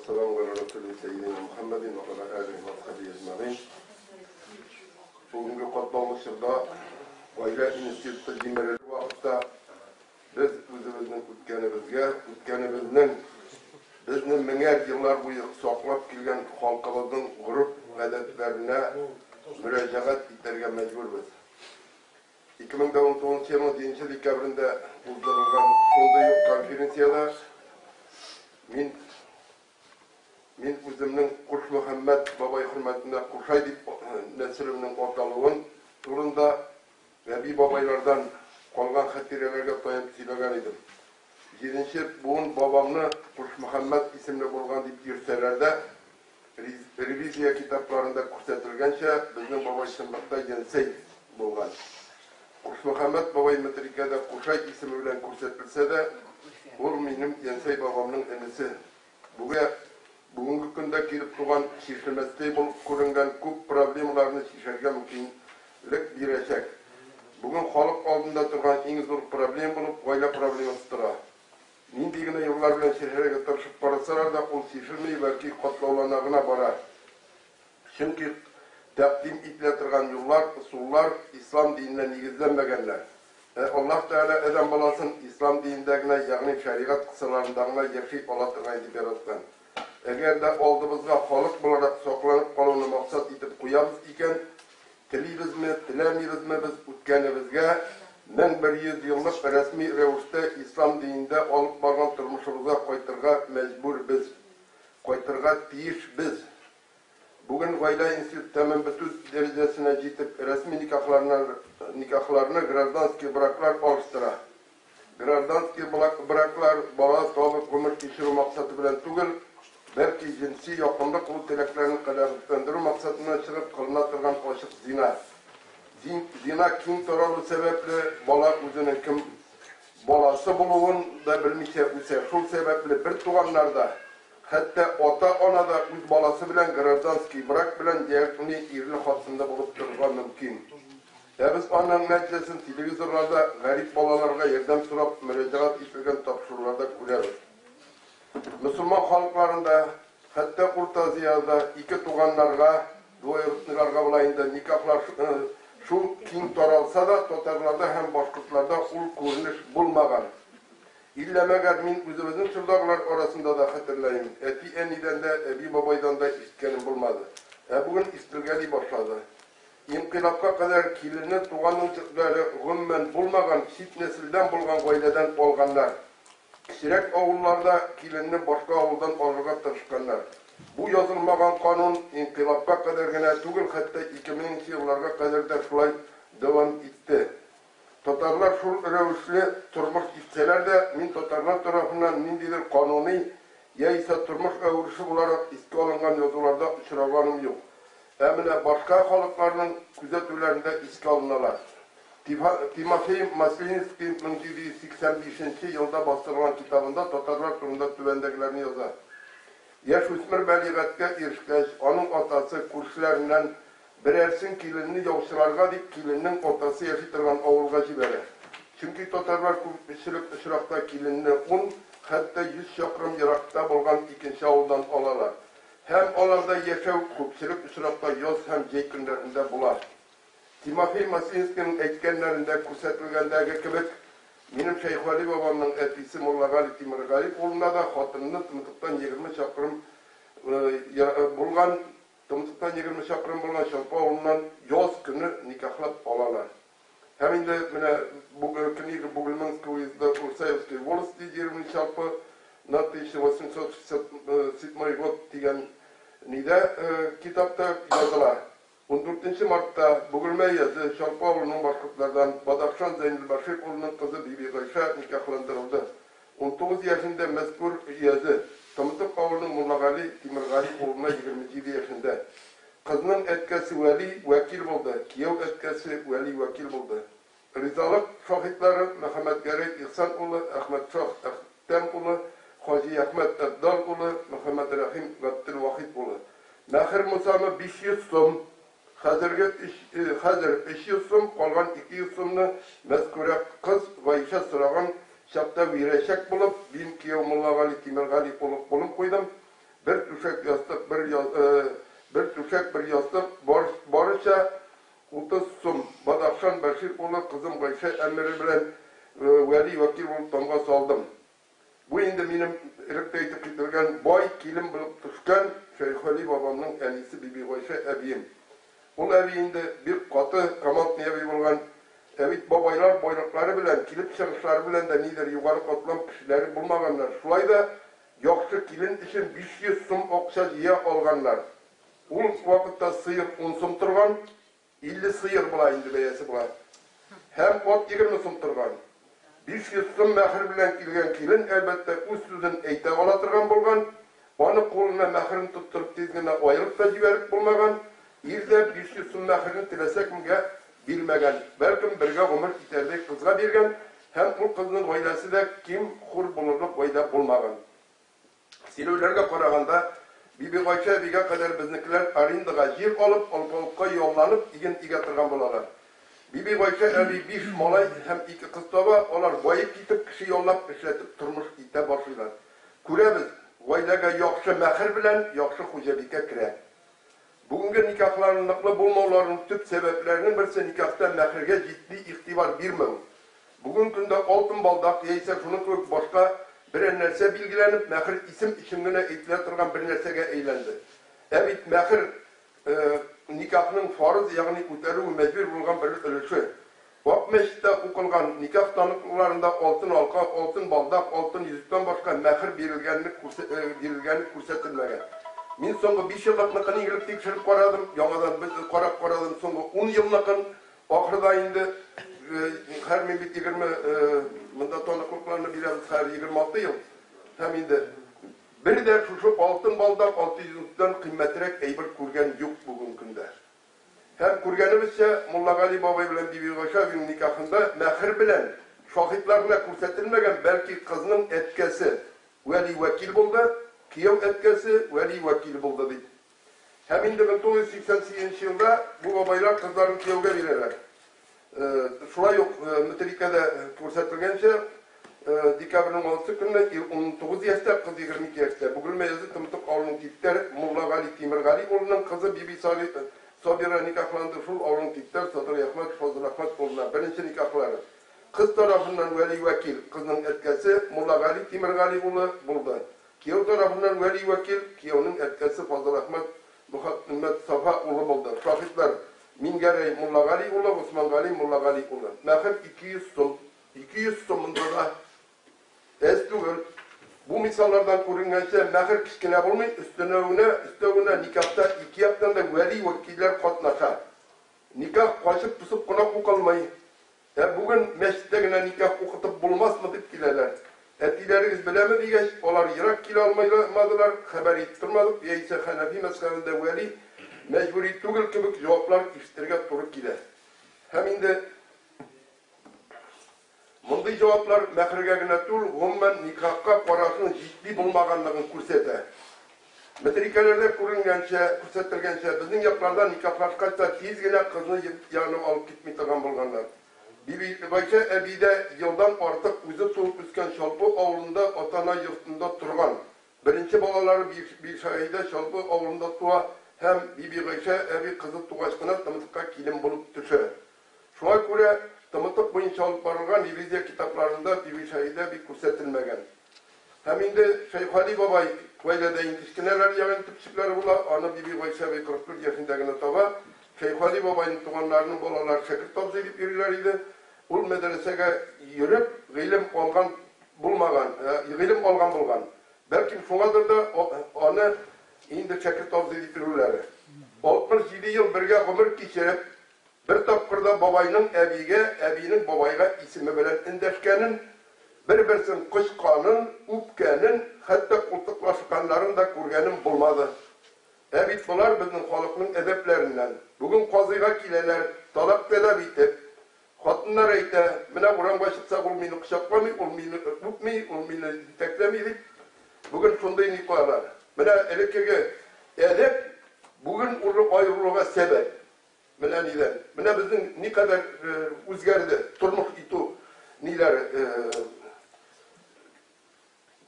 вәссәламу галә расулин сәйидина Мухаммадин ва галә алихи ва асхабихи әҗмәгыйн. Бүгенге катлаулы чорда гаилә институты җимерелер вакытта без үзебезнең үткәнебезгә, үткәнебезнең безне меңәр еллар буе саклап килгән халкыбызның гореф-гадәтләренә мөрәҗәгать итәргә мәҗбүрбез. 2019 елның 7 декабрендә уздырылган шундый ук конференциядә мин мин үземнең Кушмөхәммәт бабай хөрмәтенә Кушай дип нәселемнең аталуын турында әби-бабайлардан калган хатирәләргә таянып сөйләгән идем. Җиденче буын бабамны Кушмөхәммәт исемле булган дип йөрсәләр дә, Ревизия китапларында күрсәтелгәнчә, безнең бабай чынлыкта Янсәй булган. Кушмөхәммәт бабай метрикәдә Кушай исеме белән күрсәтелсә дә, ул минем Янсәй бабамның энесе. Бүгә бүгенге көндә килеп туган чишелмәстәй булып күренгән күп проблемаларны чишәргә мөмкинлек бирәчәк. Бүген халык алдында торган иң зур проблема булып гаилә проблемасы тора. Нинди генә юллар белән чишәргә тырышып карасалар да, ул чишелми, бәлки катлаулана гына бара. Чөнки тәкъдим ителә торган юллар, ысуллар ислам диненә нигезләнмәгәннәр. Ә Аллаһ Тәгалә адәм баласын ислам динендә генә, ягъни шәригать кысаларында гына яши ала торган итеп яраткан. Әгәр дә алдыбызга халык буларак сакланып калуны максат итеп куябыз икән, телибезме, теләмибезме, без үткәнебезгә, 1100 еллык рәсми рәвештә ислам динендә алып барган тормышыбызга кайтырга мәҗбүрбез, кайтырга тиешбез. Бүген гаилә институты тәмам бетү дәрәҗәсенә җитеп, рәсми никахларны, никахларны гражданский браклар алыштыра. Гражданский браклар бала табып гомер кичерү максаты белән түгел, бәлки җенси якынлык кылу теләкләрен канәгатьләндерү максатыннан чыгып кылына торган ачык зина. Зина киң таралу сәбәпле, бала үзенең кем баласы булуын да белмичә үсә. Шул сәбәпле бер туганнар да, хәтта ата-ана да үз баласы белән гражданский брак белән, ягъни ирле-хатынлы булып торырга мөмкин. Ә без аның нәтиҗәсен телевизорларда гарип балаларга ярдәм сорап мөрәҗәгать ителгән тапшыруларда күрәбез. Мөселман халыкларында, хәтта Урта Азиядә ике туганнарга, двоюродныйларга була инде, никахлар шул киң таралса да, татарларда һәм башкортларда ул күренеш булмаган. Иллә мәгәр мин үзебезнең чордагылар арасында да хәтерләмим, әти-әнидән дә, әби-бабайдан да ишеткәнем булмады. Ә бүген ишетелгәли башлады. Инкыйлабка кадәр киленне туганның төпләре гомумән булмаган, чит нәселдән булган гаиләдән алганнар. Кечерәк авылларда киленне башка авылдан алырга тырышканнар. Бу язылмаган канун инкыйлабка кадәр генә түгел, хәтта 2000 нче елларга кадәр дә шулай дәвам итте. Татарлар шул рәвешле тормыш итсәләр дә, мин татарлар тарафыннан ниндидер кануни яисә тормыш рәвеше буларак искә алынган язуларда очраганым юк. Ә менә башка халыкларның күзәтүләрендә искә алыналар. Тимофей Масленицкий 1785 нче елда бастырылган китабында татарлар турында түбәндәгеләрне яза, Яшүсмер балигатькә ирешкәч, аның атасы күршеләреннән берәрсен киленне яучыларга дип киленнең атасы яши торган авылга җибәрә. Чөнки татарлар күпчелек очракта киленне ун, хәтта 100 чакрым еракта булган икенче авылдан алалар. Һәм аларда яшәү күпчелек очракта яз һәм җәй көннәрендә була. Тимофей Масинскийның әйткәннәрендә күрсәтелгәндәге кебек, минем Шәйхвәли бабамның әтисе Муллагали Тимергали улына да хатынны Тымытыктан 20 чакрым булган Тымытыктан 20 чакрым булган Чалпы авылыннан яз көне никахлап алалар. Һәм инде менә книга Бугульминского уезда Урсаевской волости деревни Чалпы на 1867 год дигән нидә китапта языла. 14 мартта Бугульма өязе Чалпы авылының башкортлардан Бадахшан Зәйнелбашир улының кызы Бибигайшә никахландырылды. 19 яшендә мәзкүр өязе Тымытык авылының Муллагали Тимергали улына 27 яшендә. Кызның әткәсе Вәли вәкил булды, кияү әткәсе Вәли вәкил булды. Ризалык шаһитлары Мөхәммәтгәрәй Ихсан улы, Әхмәтшаһ Әхтәм улы, Хаҗиәхмәт Әбдал улы, Мөхәммәтрәхим Габделвахит улы. Мәһер Мусамы 500 сум, хәзерге өч, хәзер 300 сум, калган 200 сумны мәзкүрә кыз Гайшә сораган чакта бирәчәк булып, мин кияү Муллагали Тимергали улы кулым куйдым. Бер түшәк ястык, бер бер түшәк, бер ястык, барыча 30 сум. Бадахшан Бәшир улы, кызым Гайшә әмере белән вәли вәкил булып тамга салдым. Бу инде минем элек тә әйтеп кителгән бай килен булып төшкән Шәйхвәли бабамның әнисе Бибигайшә әбием. Ул әби инде бик каты, командный әби булган. Ә бит бабайлар байлыклары белән, килеп чыгышлары белән дә нидер югары катлам кешеләре булмаганнар. Шулай да яхшы килен өчен 500 сум акча җыя алганнар. Ул вакытта сыер 10 сум торган, 50 сыер була инде бәясе була. Һәм ат 20 сум торган. 500 сум мәһер белән килгән килен, әлбәттә, үз сүзен әйтә ала торган булган. Аны кулына мәһерен тоттырып тиз генә аерып та җибәреп булмаган. Ир дә 500 сум мәһерен теләсә кемгә бирмәгән. Бәлкем, бергә гомер итәрдәй кызга биргән һәм ул кызның гаиләсе дә ким-хур булырлык гаилә булмаган. Сөйләүләргә караганда, Бибигайшә әбигә кадәр безнекеләр арендага җир алып, алпавытка ялланып, иген игә торган булалар. Бибигайшә әби биш малай һәм ике кыз таба, алар баеп китеп, кеше яллап, эшләтеп тормыш итә башлыйлар. Күрәбез, гаиләгә яхшы мәһер белән яхшы хуҗабикә керә. Бүгенге никахларның ныклы булмауларының төп сәбәпләренең берсе никахта мәһергә җитди игътибар бирмәү. Бүгенге көндә алтын балдак яисә шуның кебек башка берәр нәрсә билгеләнеп, мәһер исем өчен генә әйтелә торган бер нәрсәгә әйләнде. Ә бит мәһер никахның фарыз, ягъни үтәлүе мәҗбүр булган бер өлеше. Ак мәчеттә укылган никах таныклыкларында алтын алка, алтын балдак, алтын йөзектән башка мәһер бирелгәнне бирелгәне күрсәтелмәгән. Мин соңгы 5 еллыкныкын иң тикшереп карадым, яңадан карап карадым соңгы 10 елныкын. Ахырда инде һәр мин бит 20 монда таныклыкларны бирәбез һәр 26 ел. Һәм инде бер дә шушы алтын балдак, алтын йөзектән кыйммәтрәк әйбер күргән юк бүгенге көндә. Һәм күргәнебезчә, Муллагали бабай белән Бибигайшә әбинең никахында мәһер белән шаһитлар гына күрсәтелмәгән, бәлки кызның әткәсе вәли вәкил булды, кияү әткәсе вәли вәкил булды дип. Һәм инде 1988 елда бу бабайлар кызларын кияүгә бирәләр. Шулай ук Метрикәдә күрсәтелгәнчә, декабрьнең 6 көнне ир 19 яшьтә, кыз 22 яшьтә. Бөгелмә язы Тымытык авылының типтәр Муллагали Тимергали улының кызы Биби Сабира никахланды. Шул авылның типтәр Садыр Әхмәт Фазыл Әхмәт улына беренче никахлары. Кыз тарафыннан вәли вәкил, кызның әткәсе Муллагали Тимергали улы булды. Кияү тарафыннан вәли вәкил, кияүнең әткәсе Фазыл Әхмәт Мөхәммәт Сафа улы булды. Шаһитлар Мингәрәй Муллагали улы, Усмангали Муллагали улы. Мәһер 200 сум. 200 сум монда да әз түгел. Бу мисаллардан күренгәнчә, мәһер кечкенә булмый, өстәвенә никахта ике яктан да вәли вәкилләр катнаша. Никах качып посып кына укылмый. Ә бүген мәчеттә генә никах укытып булмасмы дип киләләр. Әтиләрегез беләме дигәч, алар ерак килә алмадылар, хәбәр итеп тормадык, яисә Хәнәфи мәзһәбендә вәли мәҗбүри түгел кебек җаваплар ишетергә туры килә. Һәм инде мондый җаваплар мәһергә генә түгел, гомумән никахка карашның җитди булмаганлыгын күрсәтә. Метрикәләрдә күренгәнчә, күрсәтелгәнчә, безнең якларда никахлашкач та тиз генә кызны янына алып китми торган булганнар. Бибигайшә әби дә елдан артык үзе туып үскән Чалпы авылында ата-ана йортында торган. Беренче балалары Бишаидә Чалпы авылында туа һәм Бибигайшә әби кызы тугач кына Тымытыкка килен булып төшә. Шуңа күрә Тымытык буенча алып барылган ревизия китапларында Бибишаидә әби күрсәтелмәгән. Һәм инде Шәйхвәли бабай гаиләдә иң кечкенәләре, ягъни төпчекләре була, аны Бибигайшә әби 44 яшендә генә таба. Шәйхвәли бабайның туганнарының балалары шәкерт абзый дип йөриләр иде. Ул мәдрәсәгә йөреп, гыйлем алган булмаган, гыйлем алган булган. Бәлкем шуңадыр да аны инде шәкерт абзый дип йөрүләре. 67 ел бергә гомер кичереп, бер тапкыр да бабайның әбигә, әбинең бабайга исеме белән эндәшкәнен, бер-берсен кочканын, үпкәнен, хәтта култыклашканнарын да күргәнем булмады. Ә бит болар безнең халыкның әдәпләреннән. Бүген казыйга киләләр, талак таләп итеп. Хатыннар әйтә, менә урамга чыксак ул мине кочакламый, ул мине үпми, ул мине җитәкләми дип. Бүген шундый ни куялар. Менә элеккеге әдәп бүген уже аерылуга сәбәп. Менә нидән. Менә безнең никадәр үзгәрде тормыш итү ниләре,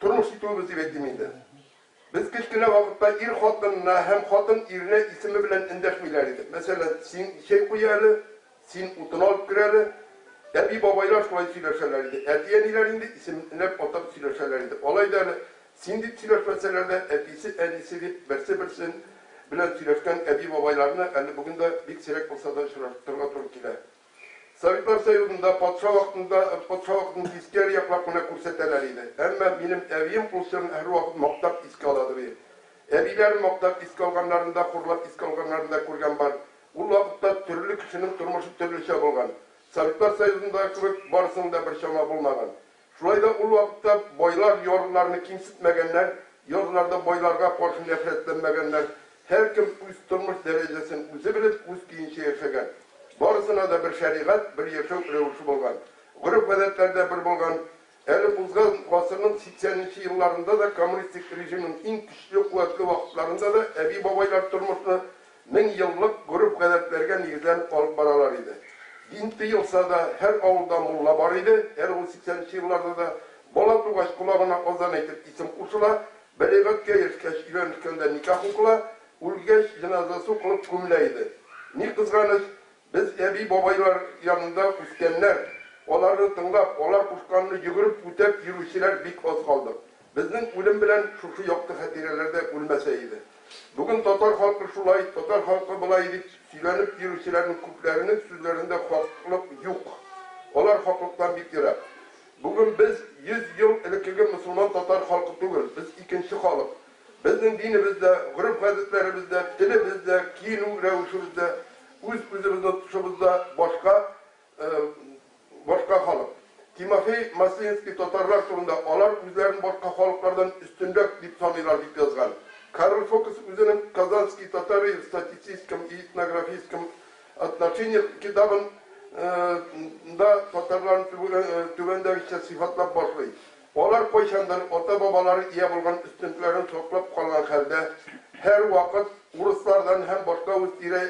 тормыш итүебез дип әйтим инде. Без кечкенә вакытта ир хатынына һәм хатын иренә исеме белән эндәшмиләр иде. Мәсәлән, син чәй куй әле, син утын алып кер әле. Әби-бабайлар шулай сөйләшәләр иде. Әти-әниләр инде исемләп атап сөйләшәләр иде. Алай да әле син дип сөйләшмәсәләр дә, әтисе, әнисе дип берсе-берсен белән сөйләшкән әби-бабайларны әле бүген дә бик сирәк булса да очратырга туры килә. Советлар Союзында патша вакытында патша вакытын тискәре яклап кына күрсәтәләр иде. Әмма минем әбием ул чорны һәрвакыт мактап искә ала ди. Әбиләрем мактап искә алганнарын да, хурлап искә алганнарын да күргән бар. Ул вакытта төрле кешенең тормышы төрлечә булган. Советлар Союзындагы кебек барысының да бер чама булмаган. Шулай да ул вакытта байлар ярлыларны кимсетмәгәннәр, ярлылар да байларга каршы нәфрәтләнмәгәннәр. Һәркем үз тормыш дәрәҗәсен үзе белеп, үз көенчә яшәгән. Барысына да бер шәригать, бер яшәү рәвеше булган. Гореф-гадәтләр дә бер булган. Әле узган гасырның 80 нче елларында да, коммунистик режимның иң көчле, куәтле вакытларында да әби-бабайлар тормышны мең еллык гореф-гадәтләргә нигезләнеп алып баралар иде. Дин тыелса да, һәр авылда мулла бар иде, әле ул 80 нче елларда да. Бала тугач, колагына азан әйтеп исем кушыла, бәләйгатькә ирешкәч, өйләнешкәндә никах укыла, үлгәч, җеназасы укылып күмелә иде. Ни кызганыч, без әби-бабайлар янында үскәннәр, аларны тыңлап, алар кушканны йөгереп үтәп йөрүчеләр бик аз калдык. Безнең үлем белән шушы якты хатирәләр дә үлмәсә иде. Бүген татар халкы шулай, татар халкы болай дип сөйләнеп йөрүчеләрнең күпләренең сүзләрендә хаклык юк. Алар хаклыктан бик ерак. Бүген без 100 ел элеккеге мөселман татар халкы түгел, без икенче халык. Безнең динебез дә, гореф-гадәтләребез дә, телебез дә, киенү рәвешебез дә, үз-үзебезне тотышыбыз да башка. Башка халык. Тимофей Маслинский татарлар турында алар үзләрен башка халыклардан өстенрәк дип саныйлар дип язган. Карл Фокс үзенең Казанские татары в статистическом и этнографическом отношениях китабын да татарларны түбәндәгечә сыйфатлап башлый. Алар кайчандыр ата-бабалары ия булган өстенлекләрен саклап калган хәлдә, һәрвакыт урыслардан һәм башка үз тирә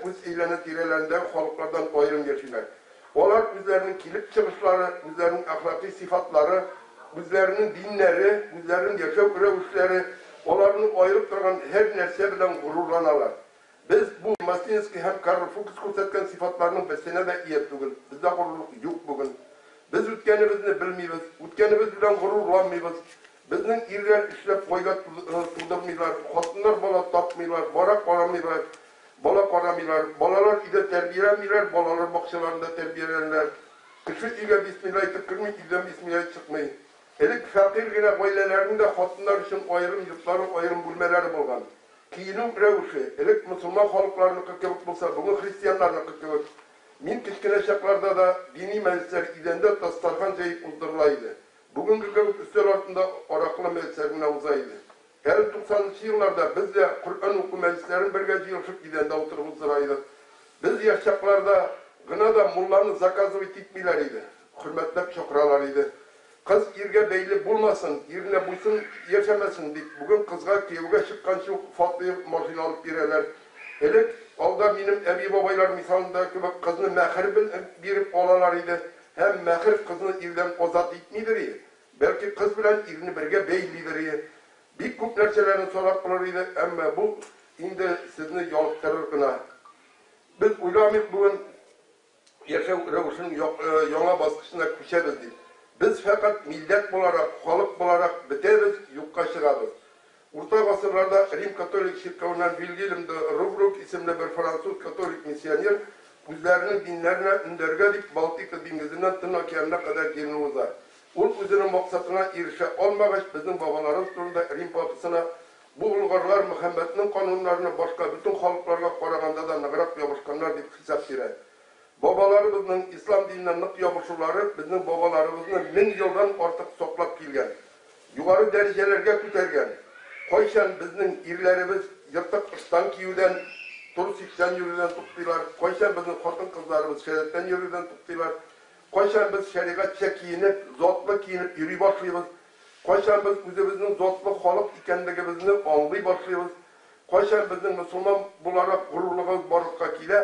үз әйләнә-тирәләрендәге халыклардан аерым яшиләр. Алар үзләренең килеп чыгышлары, үзләренең әхлакый сыйфатлары, үзләренең диннәре, үзләренең яшәү рәвешләре, аларны аерып торган һәр нәрсә белән горурланалар. Без бу Маслинский һәм Карл Фукс күрсәткән сыйфатларның берсенә дә ия түгел. Бездә горурлык юк бүген. Без үткәнебезне белмибез, үткәнебез белән горурланмыйбыз. Безнең ирләр эшләп гаилә тудырмыйлар, хатыннар бала тапмыйлар, бара карамыйлар, бала карамыйлар, балалар өйдә тәрбияләнмиләр, балалар бакчаларында тәрбияләнәләр. Кеше өйгә бисмилла әйтеп керми, өйдән бисмилла әйтеп чыкмый. Элек фәкыйрь генә гаиләләрнең дә хатыннар өчен аерым йортлары, аерым бүлмәләре булган. Киенү рәвеше, элек мосылман халыкларыныкы кебек булса, бүген христианнарныкы кебек. Мин кечкенә чакларда да дини мәҗлесләр идәндә дастархан җәеп уздырыла иде. Бүгенге кебек өстәл артында аракылы мәҗлесләр генә уза иде. Әле туксанынчы елларда без дә Коръән уку мәҗлесләрен бергә җыелышып идәндә утырып уздыра идек. Без яшь чакларда гына да мулланы заказывать итмиләр иде, хөрмәтләп чакыралар иде. Кыз иргә бәйле булмасын, иренә буйсын яшәмәсен дип, бүген кызга кияүгә чыкканчы ук фатир, машина алып бирәләр. Элек, алда минем әби-бабайлар мисалындагы кебек, кызны мәхер биреп алалар иде һәм мәхер кызны ирдән азат итмидер и, бәлки кыз белән ирне бергә бәйлидер и. Бик күп нәрсәләрне санап булыр иде, әмма бу инде сезне ялыктырыр гына. Без уйламыйк бүген яшәү рәвешенең яңа баскычына күчәбез дип. Без фәкать милләт буларак, халык буларак бетәбез, юкка чыгабыз. Урта гасырларда Рим католик чиркәвеннән Вильгельм де Рубрук исемле бер француз католик миссионер үзләренең диннәренә өндәргә дип Балтика диңгезеннән Тын океанына кадәр җирне уза. Ул үзенең максатына ирешә алмагач, безнең бабаларыбыз турында Рим папасына, Бу болгарлар Мөхәммәднең кануннарына башка бөтен халыкларга караганда да ныграк ябышканнар, дип хисап бирә. Бабаларыбызның ислам диненә нык ябышулары безнең бабаларыбызны 1000 елдан артык саклап килгән, югары дәрәҗәләргә күтәргән. Кайчан безнең ирләребез ертык ыштан киюдән, трусиктан йөрүдән туктыйлар, кайчан безнең хатын-кызларыбыз шәрәттән йөрүдән туктыйлар, Кайчан без шәригатьчә киенеп, затлы киенеп йөри башлыйбыз? Кайчан без үзебезнең затлы халык икәнлегебезне аңлый башлыйбыз? Кайчан безнең мөселман буларак горурлыгыбыз барлыкка килә?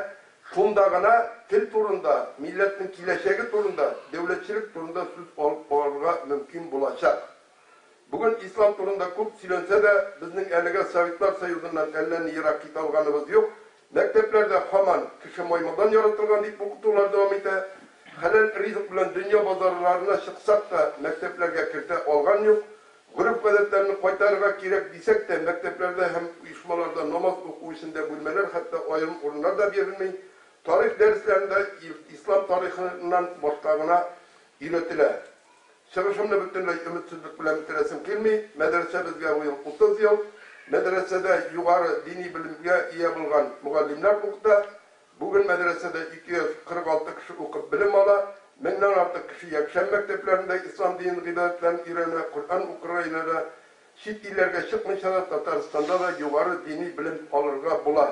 Шунда гына тел турында, милләтнең киләчәге турында, дәүләтчелек турында сүз алып барырга мөмкин булачак. Бүген ислам турында күп сөйләнсә дә, безнең әлегә Советлар Союзыннан әллә ни ерак китә алганыбыз юк. Мәктәпләрдә һаман кеше маймылдан яратылган дип укытулар дәвам итә. Хәләл ризык белән дөнья базарларына чыксак та, мәктәпләргә кертә алган юк. Гореф-гадәтләрне кайтарырга кирәк дисәк тә, мәктәпләрдә һәм оешмаларда намаз уку өчен дә бүлмәләр, хәтта аерым урыннар да бирелми. Тарих дәресләрендә ислам тарихыннан башка гына өйрәтелә. Чыгышымны бөтенләй өметсезлек белән бетерәсем килми. Мәдрәсәбезгә быел 30 ел. Мәдрәсәдә югары дини белемгә ия булган мөгаллимнәр укыта. Бүген мәдрәсәдә 246 кеше укып белем ала. Меңнән артык кеше якшәмбе мәктәпләрендә ислам динен гыйбадәтләрен өйрәнә, Коръән укырга өйрәнә. Чит илләргә чыкмыйча да Татарстанда да югары дини белем алырга була.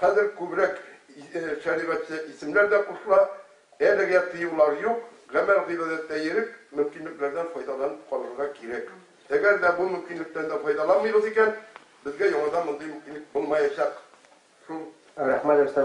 Хәзер күбрәк шәригатьчә исемнәр дә кушыла. Әлегә тыюлар юк, гамәл-гыйбадәттә ирек, мөмкинлекләрдән файдаланып калырга кирәк. Әгәр дә бу мөмкинлектән дә файдаланмыйбыз икән, безгә яңадан мондый мөмкинлек булмаячак. Шул. Рәхмәт, Рөстәм.